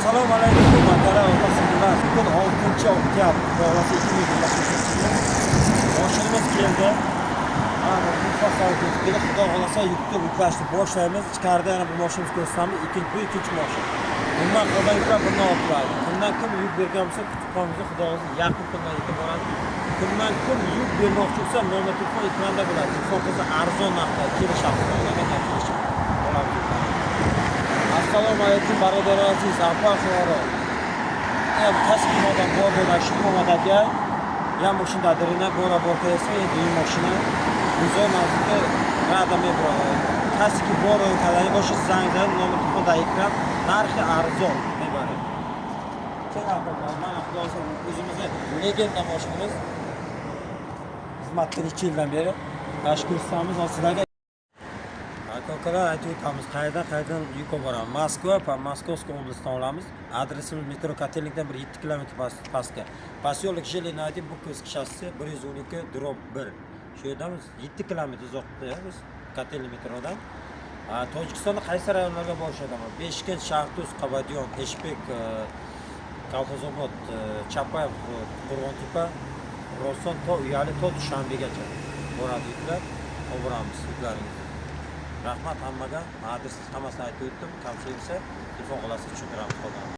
Assalomu alaykum, akalar, opa singillar. Bugun 6 oktyabr, Xudo xohlasa, 2025 yil. Moshinamiz keldi. Mana bu fasol keldi. Xudo xohlasa, yukni yuklashni boshlaymiz. Ichkarida yana bir mashinamiz ko'rsatamiz. Ikkinchi, bu ikkinchi moshin. Bundan qolgan yuklar bundan ortadi. Kimdan kim yuk bergan bo'lsa, kutib qolamiz. Xudo xohlasa, yaqin kundan yetib boradi. Kimdan kim yuk bermoqchi bo'lsa, nomer telefon ekranda bo'ladi. Telefon qilsa, arzon narxda kelishamiz. Xudo kelishib olamiz. Assalomu alaykum, birodar aziz, opa xo'ro. Kasb odam bor bo'lgan shu aka. Я mashina dadirina bora bor qo'yasizmi, endi eng mashina Muzo nazika rada mebro. Касе бор кардани боша, занг зад, номер телефон дар экран, нархи арзон мебарем. Mana, Xudo xohlasa, o'zimizni легенда mashinamiz. Xizmatda necha yildan beri tashkil ko'rsatamiz sizlarga. Aka ukalar, aytib o'tamiz, qayerdan qayerdan yuk olib boramiz. Moskva va Московский область dan olamiz. Adresimiz metro Kotelnikdan bir 7 kilometr pastga. Поселок Железный, Буковский шоссе 112/1. Shu yerdamiz, 7 kilometr uzoqda biz Kotelnik metrodan. Tojikistonda qaysi rayonlarga borishadi? Beshkent, Shahrisabz, Qobadiyon, Eshbek, Kolxozobod, Chapayev, Qo'rg'ontepa, Xuroson, to Uyali, to Dushanbegacha boradi yuklar. Olib boramiz yuklaringizni. Rahmat hammaga. Adres hammasini aytib o'tdim. Kamchilik bo'lsa, telefon qilasiz, tushuntiramiz qolganini.